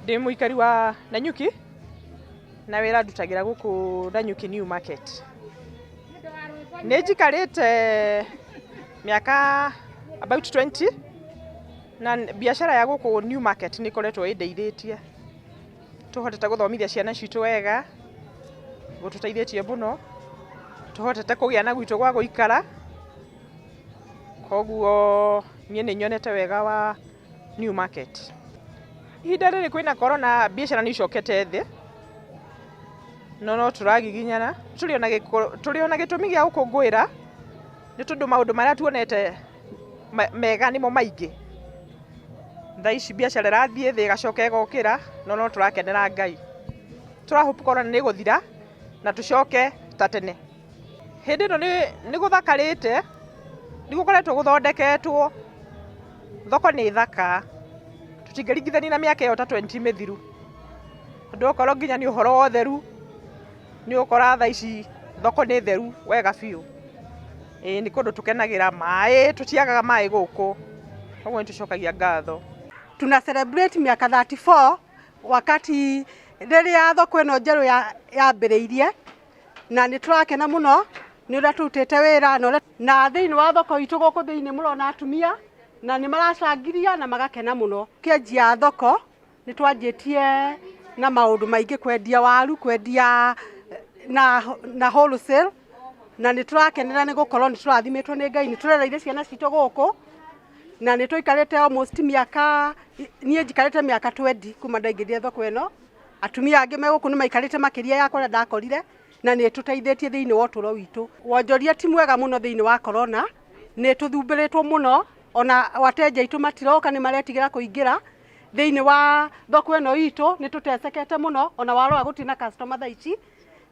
Ndĩ mũikari wa Nanyuki na wĩra ndutagĩra gũkũ Nanyuki New Market. Nĩ njikarĩte mĩaka about 20 na biacara ya gũkũ New Market nĩ ĩkoretwo ĩndeithĩtie. Tũhotete gũthomithia ciana citũ wega, gũtũteithĩtie mũno, tũhotete kũgĩa na gwitũ gwa gũikara, koguo niĩ nĩ nyonete wega wa New Market. Ihinda rĩrĩ kwĩna corona biacara nĩ icokete thĩ, no no tũragiginyana, tũrĩ ona gĩtũmi gĩa gũkũngũĩra, nĩ tondũ maũndũ marĩa tuonete mega nĩmo maingĩ. Thaa ici biacara ĩrathiĩ thĩ ĩgacoka ĩgokĩra, no no tũrakenera Ngai. Tũra hope corona nĩ ĩgũthira na tũcoke ta tene. Hĩndĩ ĩno nĩ gũthakarĩte, nĩ gũkoretwo gũthondeketwo, thoko nĩ thaka, tũtingĩringithania na mĩaka ĩyo ta 20 mĩthiru. Tondũ okorwo nginya nĩ ũhoro wa ũtheru, nĩ ũgũkora thaa ici thoko nĩ theru wega biũ. Ĩĩ nĩ kũndũ tũkenagĩra, maĩ tũtiagaga maĩ gũkũ, koguo nĩ tũcokagia ngatho. Tuna celebrate miaka 34 wakati rĩrĩa thoko ĩno njerũ yambĩrĩirie, na nĩ tũrakena mũno nĩ ũrĩa tũrutĩte wĩra na thĩinĩ wa thoko itũ gũkũ thĩinĩ mũrona atumia na nĩ maracangiria na magakena mũno. Kĩanjia thoko nĩ twanjĩtie na maũndũ maingĩ, kwendia waru, kwendia na wholesale, na nĩ tũrakenera nĩ gũkorwo nĩ tũrathimĩtwo nĩ Ngai, nĩ tũrereire ciana citũ gũkũ na nĩ tũikarĩte almost mĩaka, niĩ njikarĩte mĩaka 20 kuma ndaingĩrire thoko ĩno. Atumia angĩ me gũkũ nĩ maikarĩte makĩria yakwa ũrĩa ndakorire, na nĩ ĩtũteithĩtie thĩinĩ wa ũtũũro witũ. Wonjoria ti mwega mũno thĩinĩ wa corona, nĩ tũthumbĩrĩtwo mũno, ona wateja aitũ matiroka, nĩ maretigĩra kũingĩra thĩinĩ wa thoko ĩno itũ, nĩ tũtecekete mũno, ona warora gũtirĩ na customer thaa ici,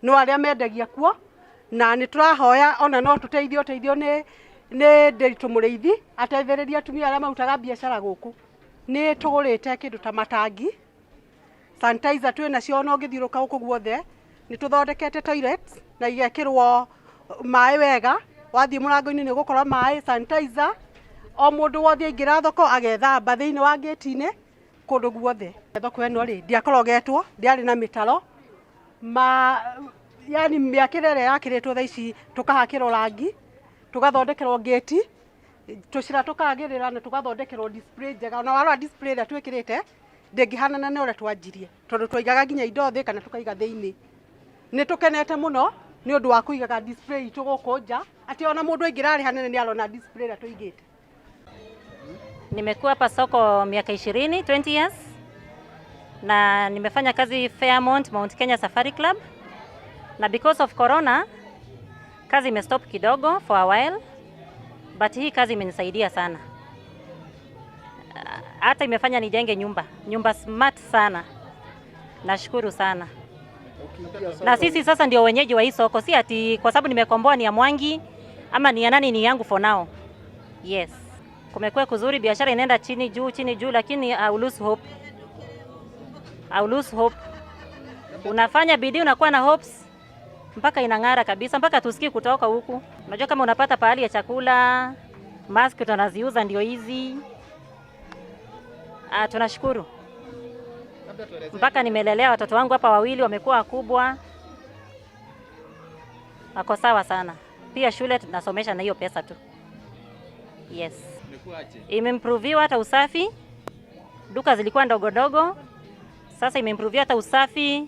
no arĩa mendagia kuo, na nĩ tũrahoya ona no tũteithio, ũteithio nĩ Ndiritu Mũrĩithi ateithĩrĩrie atumia arĩa marutaga biacara gũkũ. Nĩ tũgũrĩte kĩndũ ta matangi, sanitizer twĩ nacio ona ũngĩthiũrũrũka gũkũ guothe, nĩ tũthondekete toilets na igekĩrwo maĩ wega, wathiĩ mũrango-inĩ nĩ ũgũkora maĩ, sanitizer, o mũndũ wothe aingĩra thoko agethamba thĩinĩ wa gate-inĩ kũndũ guothe. Thoko ĩno rĩ, ndiakorogetwo, ndiarĩ na mĩtaro, yani mĩakĩre ĩrĩa yakĩrĩtwo thaa ici tũkahakĩrwo rangi, tũgathondekerwo gate, tũcĩra tũkagĩrĩra na tũgathondekerwo display njega. Ona warora display ĩrĩa twĩkĩrĩte ndĩngĩhanana na ũrĩa twanjirie, tondũ twaigaga nginya indo thĩ kana tũkaiga thĩinĩ. Nĩ tũkenete mũno nĩ ũndũ wa kũigaga display itũ gũkũ nja, atĩ ona mũndũ aingĩra arĩ hanene nĩ arona display ĩrĩa tũigĩte. Nimekuwa hapa soko miaka 20, 20 years, na nimefanya kazi Fairmont Mount Kenya Safari Club, na because of corona kazi imestop kidogo for a while, but hii kazi imenisaidia sana. Hata imefanya nijenge nyumba, nyumba smart sana. Nashukuru sana. Na sisi sasa ndio wenyeji wa hii soko, si ati kwa sababu nimekomboa ni ya Mwangi ama ni ya nani, ni yangu for now. Yes. Kumekuwa kuzuri, biashara inaenda chini juu chini juu, lakini I will lose hope. I will lose hope. Unafanya bidii, unakuwa na hopes mpaka inang'ara kabisa, mpaka tusikii kutoka huku. Unajua kama unapata pahali ya chakula, mask tunaziuza ndio hizi. Tunashukuru. Mpaka nimelelea watoto wangu hapa wawili, wamekuwa wakubwa. Wako sawa sana. Pia shule tunasomesha na hiyo pesa tu. Yes. Imeimproviwa hata usafi. Duka zilikuwa ndogo ndogo. Sasa imeimproviwa hata usafi.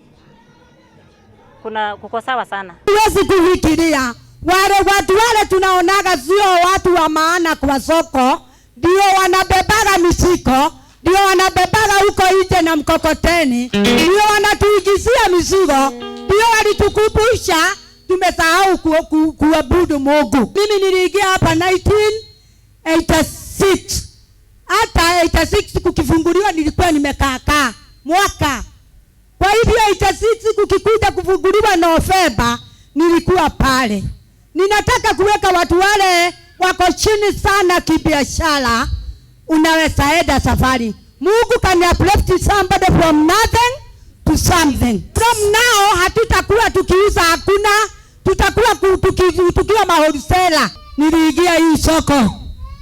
Kuna kuko sawa sana. Huwezi kufikiria wale watu wale tunaonaga sio watu wa maana kwa soko, ndio wanabebaga mizigo, ndio wanabebaga huko nje na mkokoteni, ndio wanatuingizia mizigo, ndio walitukumbusha tumesahau kuabudu Mungu. Mimi niliingia hapa 1986. Hata 86 kukifunguliwa nilikuwa nimekaa mwaka. Kwa hivyo 86 kukikuja kufunguliwa Novemba nilikuwa pale. Ninataka kuweka watu wale wako chini sana kibiashara, unaweza enda safari. Mungu can uplift somebody from nothing to something. From now hatutakuwa tukiuza hakuna, tutakuwa tukiwa maholisela. Niliingia hii soko